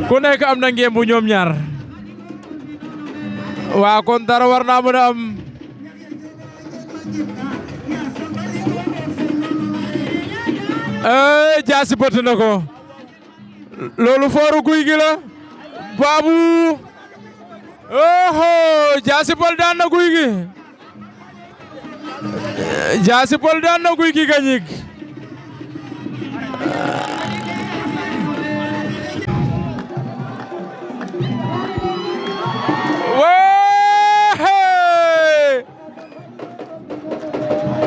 ku nekk am na ngembu ñoom ñaar waa kon dara war naa mën a am jaasi bët na ko loolu fooru guy gi la Babou oho jaasi pël daan na guy gi jaasi pël daan na guy gi gañik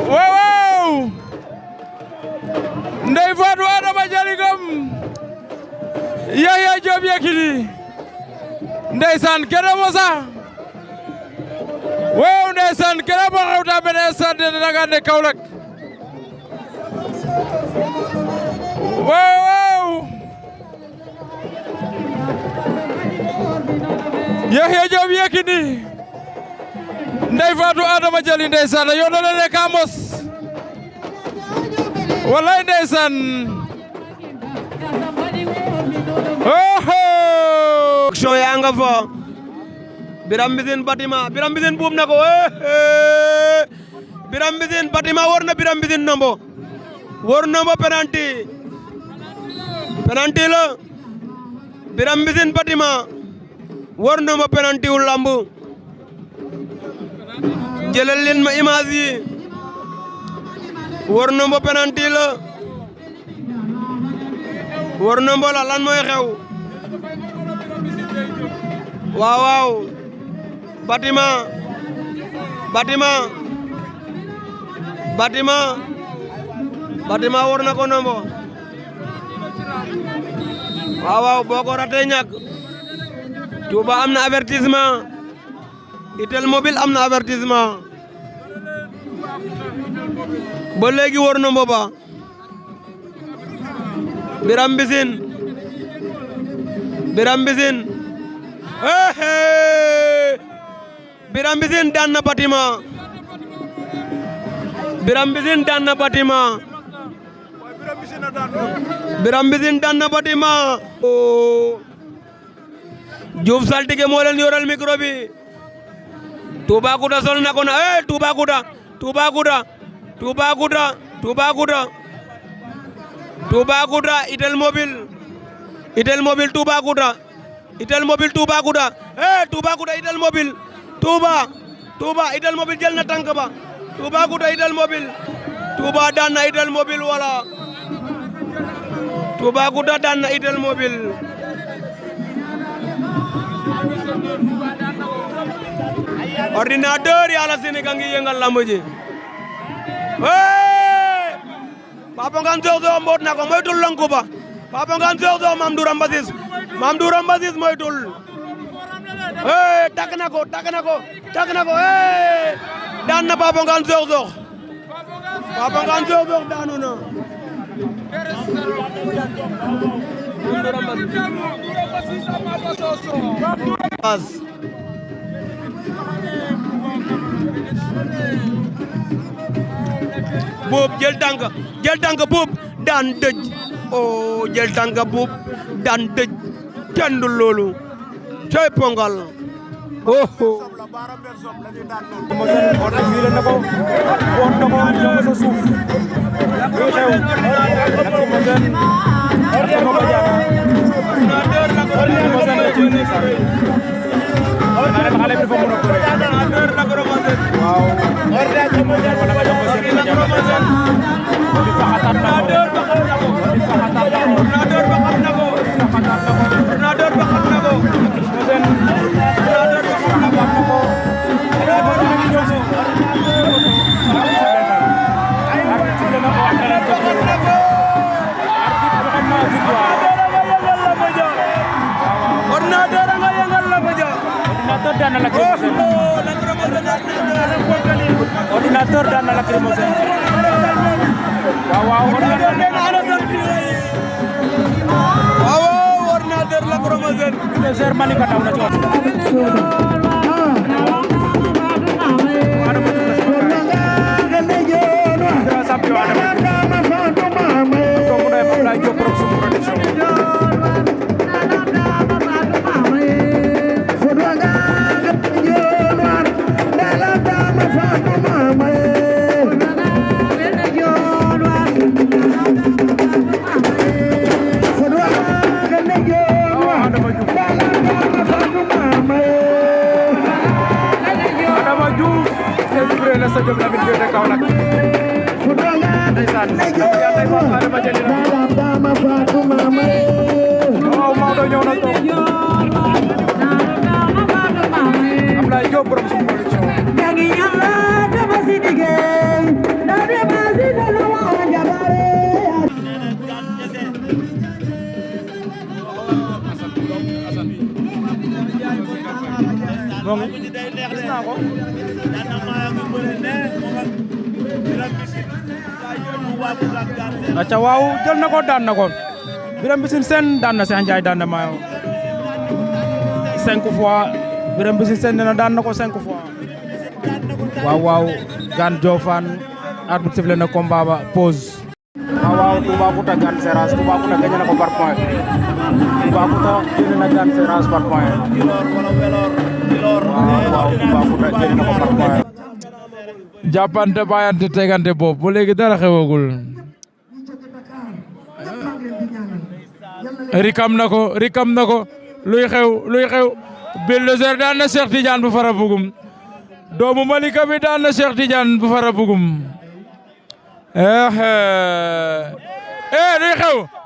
waaw Ndeye Fatou Adama Jalingam Yaya Diop Yekini ndeysaan kene mosa waaw ndeysaan kene de Dakar ne Kaolack waaw Yaxya Joob Yékini Ndey Fatou Adama Jali ndeysaan yo no le ka mos wallaay ndeysaan action yaa nga fa Biram Mbissine buub na ko Biram Mbissine Batima war na Biram Mbissine nombo penalty la Biram Mbissine Batima war nombo penalty wu lamb jëlal leen ma image yi war nombo penalty la war nombo la lan mooy xew waaw Batima war na ko nombo waaw boo ko ratee ñàkk Touba am na avertissement Itel Mobile am na avertissement ba léegi war nombo ba Biram Mbissine Biram Mbissine daan na Batima Biram Mbissine daan na Batima Biram Mbissine daan na Batima Diouf saltige moo leen yoral micro bi Toubacouta sol na ko na Toubacouta Itel Mobile Toubacouta Itel Mobile Toubacouta Itel Mobile Touba Itel Mobile jël na tànk ba Toubacouta Itel Mobile Touba daan na Itel Mobile wala Toubacouta daan na Itel Mobile ordinateur Yàlla Sénégal ngi yëngal lamb ji Papa Ngane Sokh mboot na ko moytul lanku ba Papa Ngane Sokh Mame Doura Mbassis moytul takk na ko daan na Papa Ngane Sokh daanu na buub jël tànk buub daan dëj jël tànk buub daan dëj kenn du loolu cey pongal ordinateur daan na lacrymogène waaw ordinateur lacrymogène cher Malika taw na ci aca waaw jël na ko daan na ko Birame Mbissine Sène daan na Cheikh Ndiaye daan na Mayo 5 fois Birame Mbissine Sène nee na daan na ko 5 fois waaw Gane Diofane arbitre sifflé na combat ba pause waaw Toubacouta Gane Seras Toubacouta gagné na ko par point Toubacouta génn na Gane Seras par point waaw Toubacouta génn na ko par point jàppante bàyyante tegante bopp ba léegi dara xewagul rikam na ko luy xew Bulldozer daan na Cheikh Tidiane bu fara bugum doomu Malika bi daan na Cheikh Tidiane bu fara bugum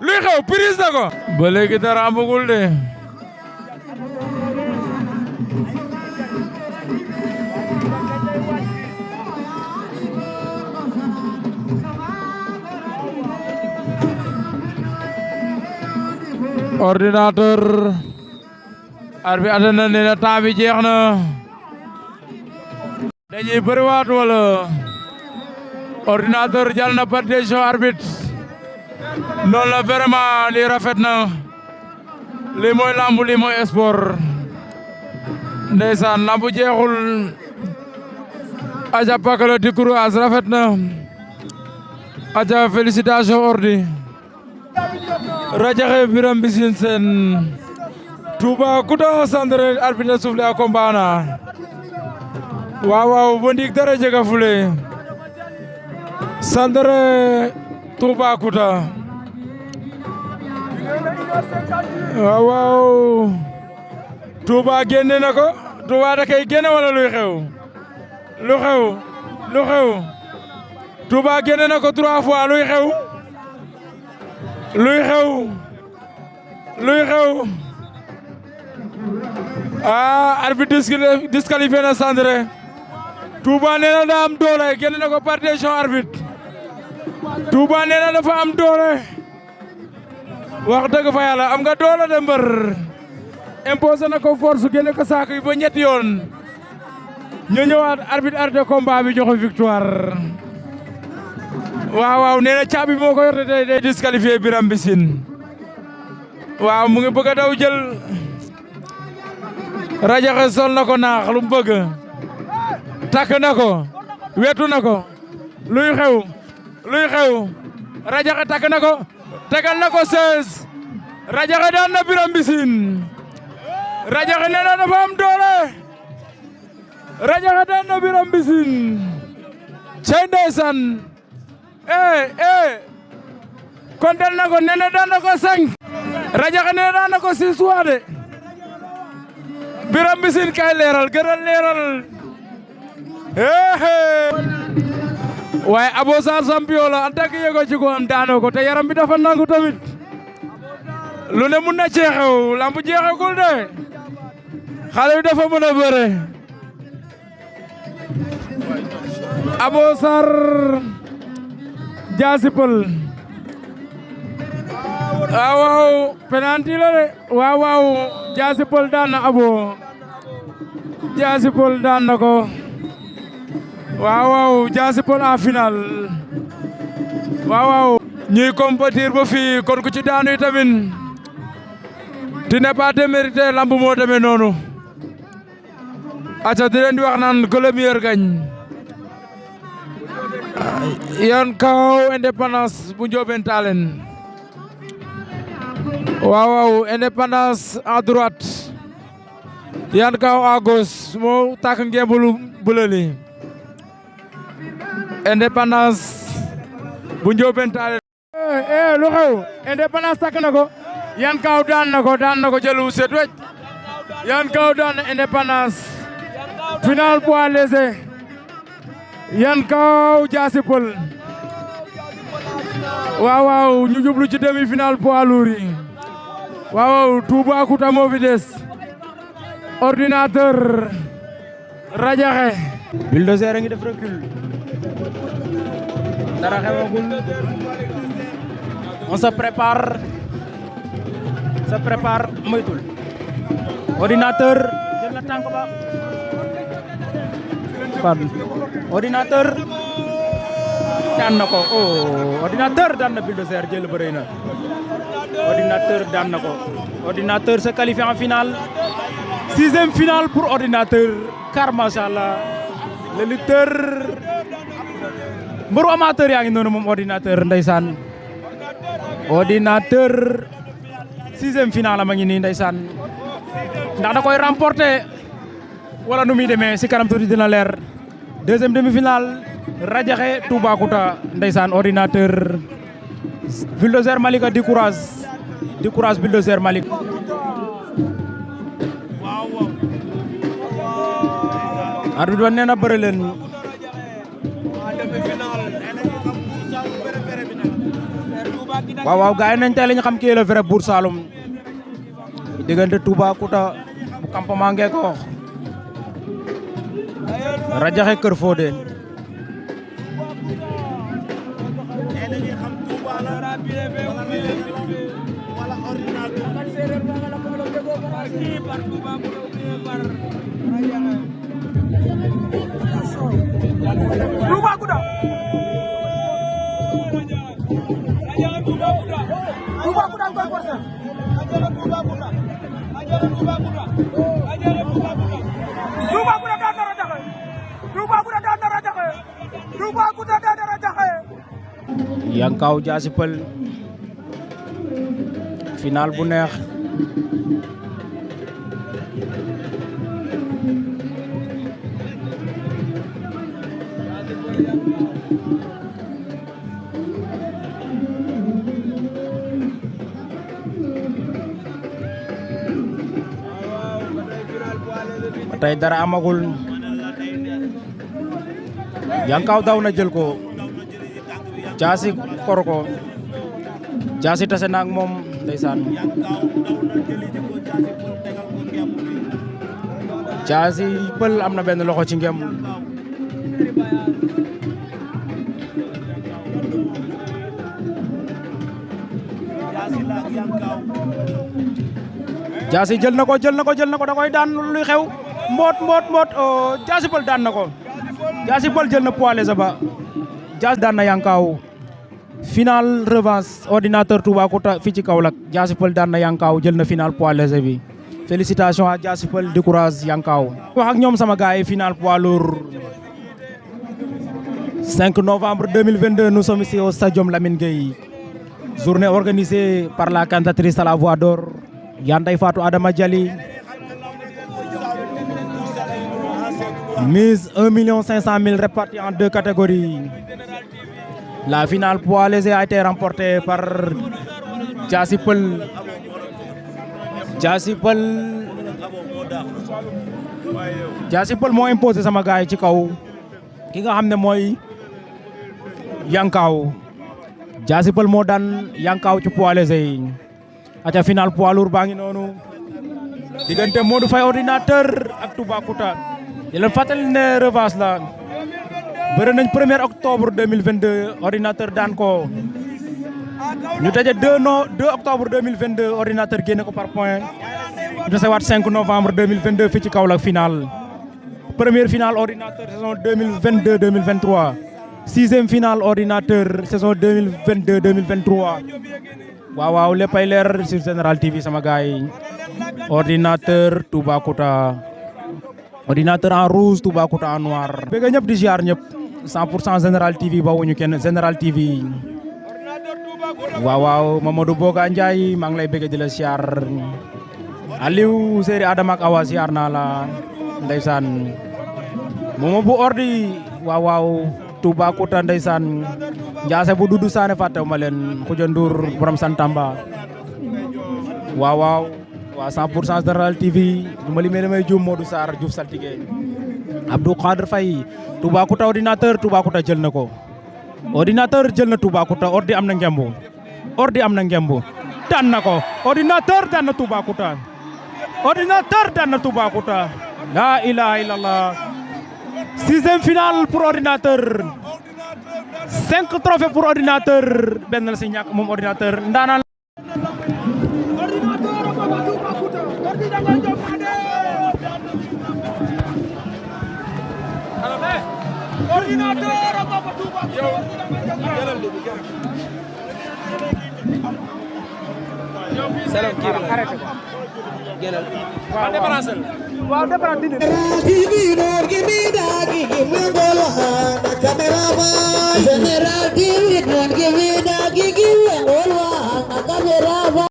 luy xew prise na ko ba léegi dara amagul de ordinateur arbitre atana nee na temps bi jeex na dañuy bëriwaat wala ordinateur jàll na par décision arbitre noonu la vraiment lii rafet na lii mooy lambu lii mooy sport ndeysaan lambu jeexul aja pakala di courage rafet na aja félicitation ordi Radiakhé Birame Mbissine Sène Toubacouta Sandré arbitre soufflé a combat na waaw bo ndik dara jega fule Sandré Toubacouta waaw Touba génne na ko Touba da kay génne wala luy xew lu xew Touba génne na ko 3 fois luy xew arbitre disqualifié na Sandré Touba nee na daa am doole génne na ko par décision arbitre Touba nee na dafa am doole wax dëgg fa yàlla am nga doole de mbër imposé na ko force génne ko saako yi ba ñetti yoon ñu ñëwaat arbitre arrêté combat bi joxe victoire waaw nee na caabi moo ko yor te day disqualifié Birame Mbissine waaw mu ngi bëgg a daw jël Radiakhé sol na ko naax lu mu bëgg takk na ko wetu na ko luy xew Radiakhé takk na ko tegal na ko 16 Radiakhé daan na Birame Mbissine Radiakhé nee na dafa am doole Radiakhé daan na Birame Mbissine cey ndeysaan kontel na ko nee na daan na ko 5 Radiakhé nee na daan na ko 6 fois de Birame Mbissine kay leeral gëral leeral waaye Abo Sarr champion la en tant que yego ci ko am daanoo ko te yaram bi dafa nangu tamit lu ne mun na cee xew lamb jeexagul de xale bi dafa mën a bëre Abo Sarr Diassy Peulh waaw penalty la de waaw Diassy Peulh daan na Abo Diassy Peulh daan na ko waaw Diassy Peulh en finale waaw ñuy compétir ba fii kon ku ci daanu yi tamit tu n'es pas démérité lamb moo demee noonu aca di leen di wax naan que le meilleur gagne Yan Kaw Indépendance bu Ndiobène Talen waaw Indépendance à droite Yan Kaw à gauche moo takk ngembulu bulali Indépendance bu Ndiobène Talen lu xew Indépendance takk na ko Yan Kaw daan na ko jëlu set wecc Yan Kaw daan na Indépendance final poids léger Yan Kaw Diassy Peulh waaw ñu jublu ci demi-finale poids lourd yi waaw Toubacouta moo fi des ordinateur Radiakhé Bulldozer a ngi def recul dara xewagul on se prépare moytul ordinateur jël na tànk ba ordinateur daan na ko Ordinateur daan na Bulldozer jël ba rëy na Ordinateur daan na ko Ordinateur se qualifie en finale 6e finale pour Ordinateur car machallah le lutteur mbëru amateur yaa ngi noonu moom Ordinateur ndeysaan Ordinateur 6e finale ma ngi nii ndeysaan ndax da koy remporter wala nu muy demee si kanam tuuti dina leer 2e demi-finale Radiakhé Toubacouta ndeysaan Ordinateur Bulldozer Malika di courage Bulldozer Malika arbitre ba nee na bëre leen waaw gaay nañ tey la ñu xam kii la vrai Bour Saloum diggante Toubacouta bu campement Ngekoox Radiakhé Kër Fodé Toubacouta Toubacouta koy forcer Toubacouta daan na Radiakhé Toubacouta daan na Radiakhé Toubacouta daan na Radiakhé Yankaw Diassy Peulh final bu neex tey dara amagul Yankaw daw na jël ko Diassy kor ko Diassy tase na ak moom ndeysaan Diassy Peulh am na benn loxo ci ngem Diassy jël na ko da koy daan luy xew mboot Diassy Peulh daan na ko Diassy Peulh jël na poids léger ba Diassy daan na Yankaw final revanche Ordinateur Toubacouta fii ci Kaolack Diassy Peulh daan na Yankaw jël na final poids léger bi félicitations à Diassy Peulh di courage Yankaw wax ak ñoom sama gars yi final poids lourd 5 novembre 2022 nous sommes ici au stadium Lamine Gueye journée organisée par la cantatrice à la voix d'or Yandey Fatou Adama Diali mise 1 500 000 répartis en 2 catégories. La finale poids léger a été remportée par Diassy Peulh. Diassy Peulh moo imposé sama gars yi ci kaw ki nga xam ne mooy Yankaw Diassy Peulh moo daan Yankaw ci poids léger yi aca final poids lourd baa ngi noonu diggante Modou Faye Ordinateur ak Toubacouta di leen fàttali ne revanche la bëre nañ 1er octobre 2022 Ordinateur daan ko ñu daje 2 octobre 2022 Ordinateur génne ko par point ñu tasewaat 5 novembre 2022 fii ci Kaolack final première finale Ordinateur saison 2022 2023 6e finale Ordinateur saison 2022 2023 waaw léppay leer sur Général TV sama gars yi Ordinateur Toubacouta Ordinateur en rouge Toubacouta en noir bëgg ñëpp di ziar ñëpp 100% Général TV bawuñu kenn Général TV waaw Mamadou Boga Ndiaye maa ngi lay bëgg di la ziar Aliou Séri Adama ak Awa ziar naa la ndeysaan momo bu ordi waaw Toubacouta ndeysaan Ndiasse bu Dudu Sané fàttewuma leen Khoudia Ndour borom Santamba waaw 100% Général TV bu ma limee damay juum Modou Sarr Diouf Saltigué Abdou Khadir Faye Toubacouta Ordinateur Toubacouta jël na ko Ordinateur jël na Toubacouta ordi am na ngembu daan na ko Ordinateur daan na Toubacouta Ordinateur daan na Toubacouta la ilaha illallah 6e finale pour Ordinateur 5 trophées pour Ordinateur benn la si ñàkk moom Ordinateur ndaanaan Salam kii bi arrêté ko. Génnal. waaw débarrassé waaw débarrassé.